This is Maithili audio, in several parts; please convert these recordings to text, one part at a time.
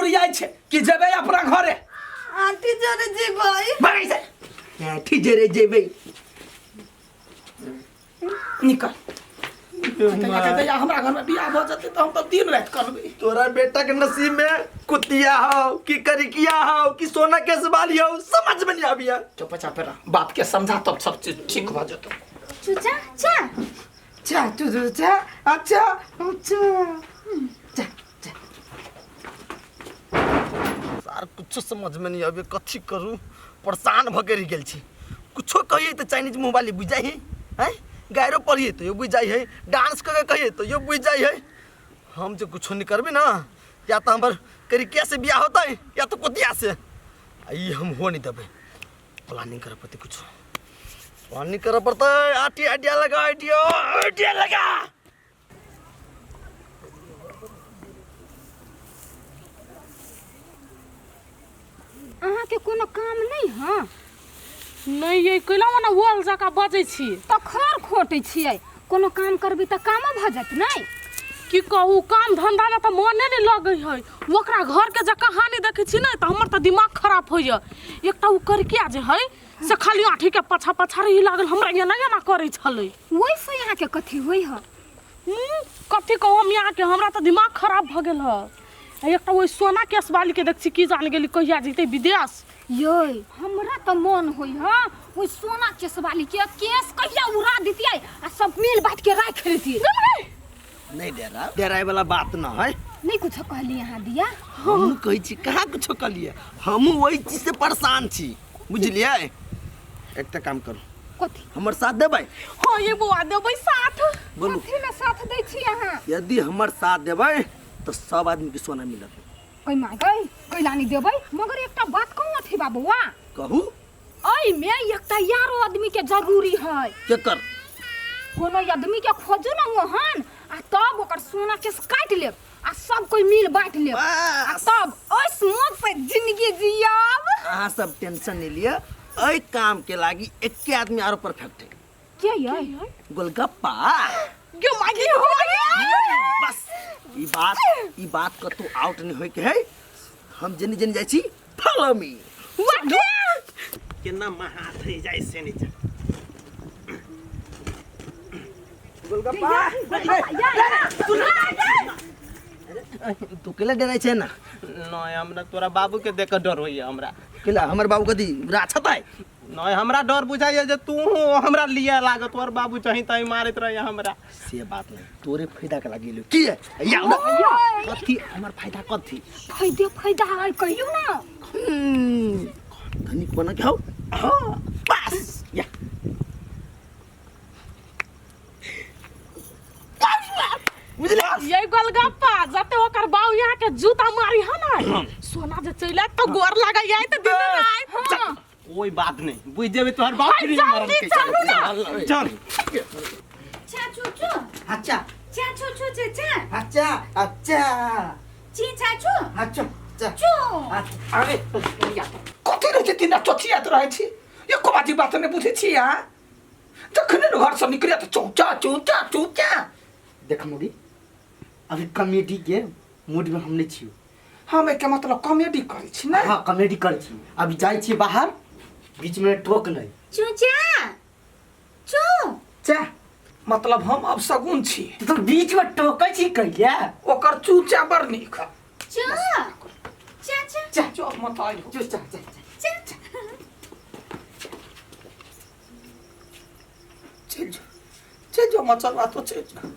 ओरियाइ छै कि जेबै अपना घरे? आंटी जरे जेबै। भगै से आंटी जरे जेबै। निकल। जहिया हमरा घर में बियाह भऽ जेतै तऽ हम तऽ दिन राति करबै। तोरा बेटा के नसीब में कुतिया हो कि करिकिया हो कि सोना के सवाल हो, समझ में नहीं आबिया। चुप चाप रह, बाप के समझा तब सब चीज ठीक भऽ जेतौ। चूचा चा चा चू चा। अच्छा अच्छा चा चा। सार कुछो समझ में नहीं आबे, कथी करू, परेशान भऽ के रहि गेल छी। कुछो कहिए तऽ चाइनीज मुँह वाली बुझि जाइ है, हैं गायरो पढ़िए तो यो बुझि जाइ है, डांस कऽ के कहिए तो यो बुझि जाइ है। हम जे कुछो नहीं करबे ना, या तो हमर करिकिया से बियाह होतै या तो कुतिया से, आ ई हम हो नहीं देबै। प्लानिंग करे पड़तै, कुछो प्लानिंग करे पड़तै। आटी आइडिया लगा, आइडिया आइडिया लगा। अहाँके कोनो काम नहि हँ? नहि ये, कैला मने वोल जकाँ बजै छी? तऽ खर खोटै छियै। कोनो काम करबै तऽ कामो भऽ जायत। नहि की कहू, काम धंधामे तऽ मने नहि लगै है। ओकरा घरके जे कहानी देखै छी ने तऽ हमर तऽ दिमाग खराब होइए। एकटा ओ करिकिया जे है से खाली आँठीके पाछा पाछा रही लागल, हमरा एना एना करै छलै। ओहिसँ अहाँके कथी होइ हँ? कथी कहू हम अहाँके, हमरा तऽ दिमाग खराब भऽ गेल हँ। आ एकटा ओहि सोना केस वालीके देख छी, की जान गेली कहिया जैतै विदेश। यै, हमरा तऽ मन होइ हँ ओहि सोना केस वाली के केस कहिया उड़ा दितियै आ सब मिल बाँट के राखि लेतियै। नहीं डरा, डराए वाला बात न है। नहीं कुछो कहली अहाँ दिया? हमहूँ कहै छी, कहाँ कुछो कहलियै, हमहूँ ओहि चीज से परेशान छी, बुझलियै? एकटा काम करू। कथी? हमर साथ देबै? हाँ ये बौआ, देबै साथ। बोलू। कथी में साथ दै छी अहाँ? यदि हमर साथ देबै तऽ सब आदमी के सोना मिलत। कोई मांगै कैला नहीं देबै, मगर एकटा बात कहूँ अथी बाबुआ? कहू। एहिमे एकटा यारो आदमी के जरूरी है। केकर? कोनो आदमी के खोजू ना ओहन, आ तब ओकर सोना केस काटि लेब आ सब कोई मिल बांट लेब आ बस। तब ऐस मौज से जिंदगी जियब। अहाँ सब टेंशन नहीं लिअ, एहि काम के लागी एके आदमी आरो परफेक्ट है। के यै? गोलगप्पा। गे मागी हो गया। बस ई बात कतौ आउट नहीं होय के है। हम जेनी जेनी जाइ छी, फॉलो मी। केना महाथ होइ जाइ से नहि जान। गोलगप्पा, तू केला डराइ छै ना? नहि, हमरा तोरा बाबू के देख के डर होइया हमरा। केला हमर बाबू कथी राछत है? नहि, हमरा डर बुझाइया जे तू हमरा लिया लागत, तोहर बाबू चाही तही मारैत रहैया हमरा। से बात नहीं, तोरे फायदा के लागी की है या कथी हमर फायदा कथी? फायदे फायदा है, कहियो ना। धनिक बना के हौ। हाँ, बस या बुझलियै? ये गोलगप्पा, जते ओकर बाऊ यहाँ के जूता मारी है ना, सोना जे चलि आयत तऽ गोर लागै आयत दिन राति। हाँ। कोई बात नहीं, बुझ जेबे तोहर बाप हाय, फ्री जल्दी चलू ना। चल। चा चू चू। अच्छा। चा चू चू चा चा। अच्छा अच्छा। ची चा चू। अच्छा चा। चू। अरे। कथी रहै छै दिन राति चोचियात रहै छी, एको बाजी बात नहि बुझै छी अहाँ। जखने ने घरसँ निकले तऽ चौचा चौचा चौचा। देख मोगी, अभी कॉमेडी के मूड में हम नहीं छियो। हम एके मतलब कॉमेडी करै छी ने? हाँ, कॉमेडी कर छी। अभी जाइ छी बाहर, बीच में टोक नहीं। चू चा चू चा मतलब हम अब सगुन छी। तो बीच में टोकै छी कहिया? ओकर चूचा बड़ नीक। चू चा चा। चा चो मत आइहो। चू चा चा चा चा। चलि जो, चलि जो मचलवा, तो चलि जो।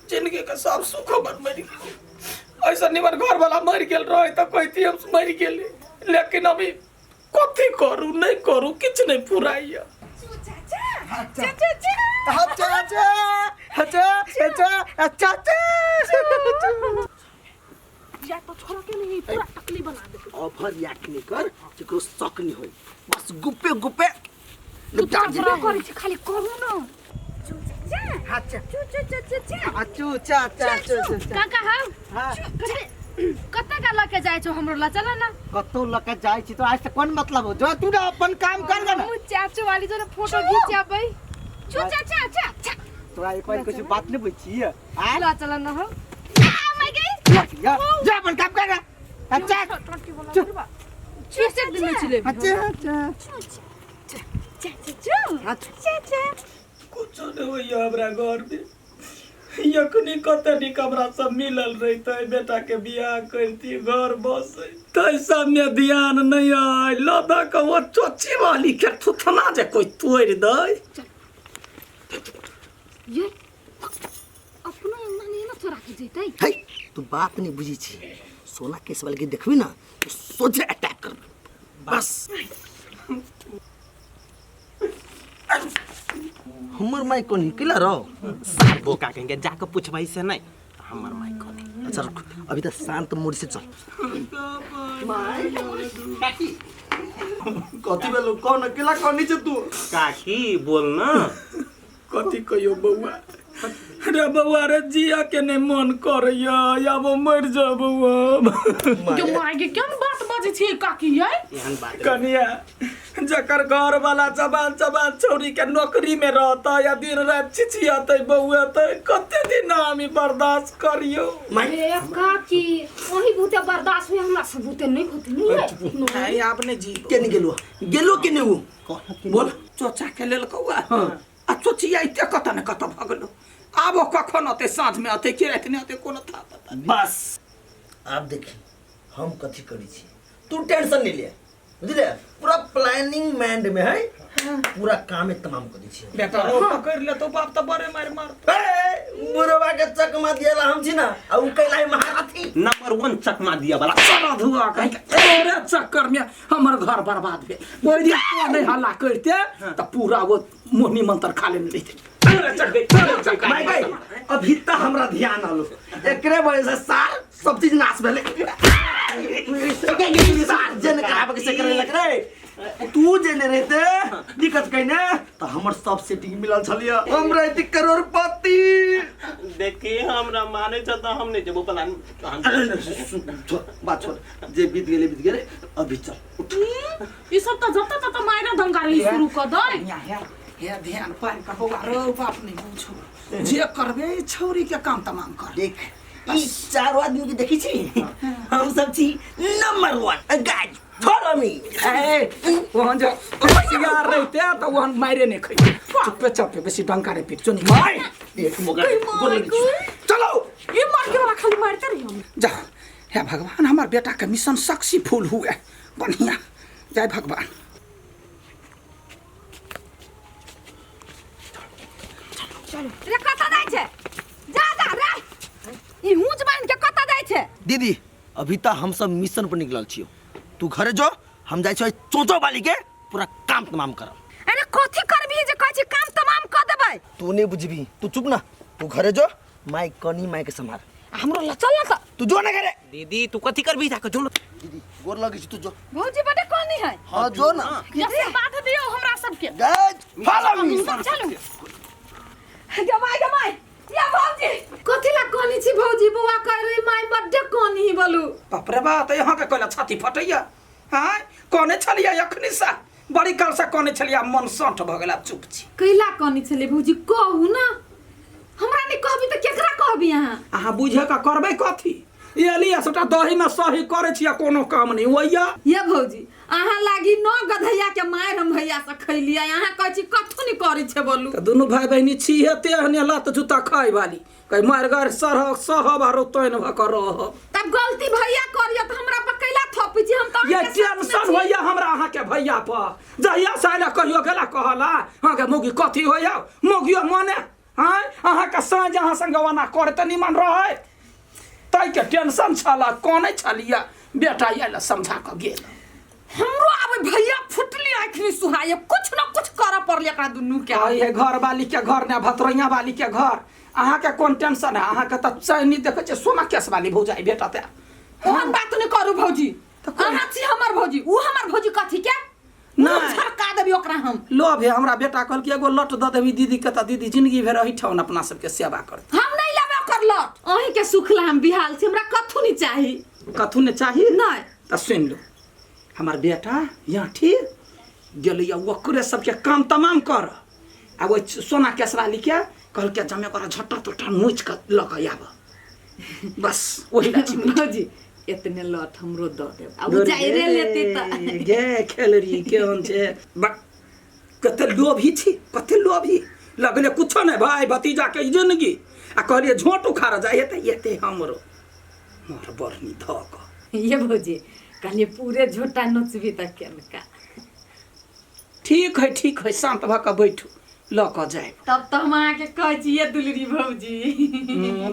जिंदगी के सब सुख हमर मरि गेल। ऐसा निमन घर वाला मरि गेल रहे तऽ कहती हम मरि गेली, लेकिन अभी कथी करू नहि करू किछु नहि पुराइया। चू चा चा चा चा चा। अच्छा अच्छा अच्छा अच्छा अच्छा। या तो छोड़ा के नहीं पूरा टकली बना दे। ऑफर याक नहीं कर केकरो शक नहीं होई, बस गुप्पे गुप्पे निपटा चुपचाप जेबै। करै छी, खाली करू ना। चू चा चा। अच्छा। चू चू चा चा चा। चू चा चा चू चू चा। काका हम हाँ। कते का लके जाइ छौ हमरो ला चल ना। कतौ लके जाइ छी तो आज से कोन मतलब हो? जो तू ना अपन काम कर ना। हमहूँ चाचू वाली जो फोटो घिचाबै। चू चा चा चा चा। तोरा एक बार कुछ बात नहीं बुझी है? आ ला चल ना हो। आ my गई। जा, जा अपन काम कर ना। अच्छा टोंटी वाला बुढ़बा चेचे दिन में चिले अच्छा अच्छा चा चा चा। कुछो नहीं होइया हमरा घर में। यखनी कते नीक हमरा सब मिलल रहितै, बेटा के बियाह करती, घर बसै, तै सब में ध्यान नहीं आय। लदा के वो चोची वाली के थुथना जे कोई तोड़ दै। ये अपनो अंगना नहीं ना चोरा के जैतै। है तू बात नहीं बुझी छी। सोना केस वाले के देखबी ना तो सोझे अटैक करबे बस। हमर माई कोन निकला रो बोका कहेंगे जाके पूछबै से नहीं हमर माई कोन। अच्छा रुक, अभी तो शांत मूड से चल। माई कथी भेलो कौन अकेला कौन नीचे तू? काकी बोल ना। कथी कहियो बौआ रे बौआ रे, जिया के नहीं मन करैया, आब मर जा बौआ। के माय के केहन बात बजै छी काकी यै? एहन बात कनिया जकर घर वाला जबान जबान छौरी के नौकरी में रहता या दिन रात छिछियाते बौआते, कते दिन हम बर्दाश्त करियो? अरे काकी वही भूते बर्दाश्त हुए, हमरा सब भूते नहीं होते नहीं है। नहीं आपने जी के नहीं गेलो गेलो के नहीं वो बोल। चोचा के लेल कौआ आ चोचिया एते कत ने कत भगलो, आबो कखन अते साँझ में अते कि राति में अते कोनो था पता नहीं। बस आप देखी हम कथी करी छी, तू टेंशन नहीं ले बुझले। पूरा प्लानिंग माइंड में है, पूरा काम तमाम कर दी छी। बेटा रो पकड़ ले तो बाप तो बड़े मार मार। ए बुढ़वा के चकमा दियाला हम छी ना, आ उ कैला है महारथी नंबर 1 चकमा दिया वाला। सारा धुआ कहि के ओरे चक्कर में हमर घर बर्बाद भेल। ओइ दिन तो नहीं हल्ला करते त पूरा वो मोहनी मंत्र खा लेने रहिते। अरे चक गई, चक माय गई। अभी त हमरा ध्यान आलो एकरे वजह से सार सब चीज नाश भेले। सार जेन कराब के से करे लग रे तू जेने रहते दिक्कत कइने त हमर सब सेटिंग मिलल छलिया, हम रहती करोड़पति। देखी हमरा माने छ त हम नहीं जेबो प्लान। छोड़ बात छोड़, जे बीत गेले बीत गेले, अभी चल उठ। ई सब त जत तत मायरा दंगारी शुरू क दै। हे ध्यान पार कर बौआ रो बाप नहीं पूछो जे करबे छौरी के काम तमाम कर। देख ई चारों आदमी के देखी छी, हम सब छी नंबर 1 गाइस फॉलो मी। ए वहां जो होशियार रहते त वहां मारे नहीं खइते, चुपे चुपे बेसी डंका रे पीट चोनी मार एक मौका गोली चलो। ये मार के वाला खाली मारते रही हम। जा हे भगवान हमार बेटा के मिशन सक्सेसफुल हुए, बढ़िया जय भगवान। चलो रे कत जाय छै, जा जा रे ई ऊंच बांध के कत जाय छै? दीदी अभी त हम सब मिशन पर निकलल छियो, तू घरे जो हम जाय छियो चोचो वाली के पूरा काम तमाम करब। अरे कथी करबी जे कहै छी काम तमाम क देबै? तू नहीं बुझबी, तू चुप ना, तू घरे जो माई कनी माई के संभाल। हमरो ल चल ना त। तू जो ना घरे। दीदी तू कथी करबी जाके जो ना। दीदी गोर लगे छी, तू जो। भौजी बड़े कनी है। हां जो ना। ये बात दियो हमरा सबके। Guys follow me. चलू गमाई गमाई या भौजी कथी ला कनी छी भौजी? बौआ कह रही माई बड्डे कनी बोलू। बाप रे बाप, यहाँ के कहला छाती फटैया। हां कोने छलिया अखनी सा बड़ी काल से कोने छलिया, मन संठ भ गेला चुप छी। कैला कनी छले भौजी कहू ना, हमरा नहीं कहबी त केकरा कहबी? अहाँ अहाँ बुझे का करबै कथी? एली सबटा दही में सही करे छी, कोनो काम नहीं होइया। ये भौजी अहाँ लागी 9 गधैया के मार हम भैया से खैलिया, अहाँ कहै छी कथु नहीं करै छे बोलू। त दुनु भाई बहिनी छी हेते हने लत जूता खाइ वाली कहि मार गार सरह सहब आरो तैन भ कर रहब। तब गलती भैया करिया त हमरा पर कैला थपै छी? हम त ये टेंशन होइया हमरा अहाँ के भैया पर। जहिया से आइला कहियो गेला कहला अहाँ के मौगी कथी होइया, मौगियो मने हां अहाँ के साँझ अहाँ संग ओना करे त निमन रहै, तै के टेंशन छला कोने छलिया। बेटा आइला समझा क गेल। हमरो आबे भैया फुटली आँख में सुहाये, कुछ न कुछ कर पड़ले एकरा दुनू के। आई है घर वाली के घर ने भतरैया वाली के घर, अहाँ के कोन टेंशन है? अहाँ के त चैनी देखै छै सोना केस वाली भौजाई भेटत। ओहन बात नहीं करू भौजी, अहाँ छी हमर भौजी, उ हमर भौजी कथी के नहीं झड़का देबी ओकरा हम। लोभ है हमरा बेटा कहल कि एगो लट the देबी दीदी के त दीदी जिंदगी भर एही ठाउन अपना सबके सेवा करत। हम नहीं लेबै ओकर लट, अहीं के सुख ला हम बिहाल छी, हमरा कथू नहीं चाही। कथू नहीं चाही? नहीं त सुन लो हमार बेटा यहाँ ठीक गेलैया ओकरे सबके काम तमाम कर आ ओहि सोना केसरा लिखे कहलकै जमे ओकरा झट्टा तोटा नोचि कऽ लऽ कऽ आब, बस ओही ला छी। भौजी एतने लट हमरो दऽ देब आ ओ जाइरे लेती तऽ गे खेलरी केहन छै बा कते लोभी छी कते लोभी लगले कुछो नहि भाय भतीजा के जिंदगी आ कहलिए झोंट उखाड़ जाइ हेतै एते हमरो मोर बरनी धऽ कऽ ये भौजी कहलिए पूरे झोटा नोचबी तऽ केनका ठीक है ठीक है शांत भऽ कऽ बैठू लऽ कऽ जायब तब तऽ हम अहाँके कहै छी ये दुलरी भौजी।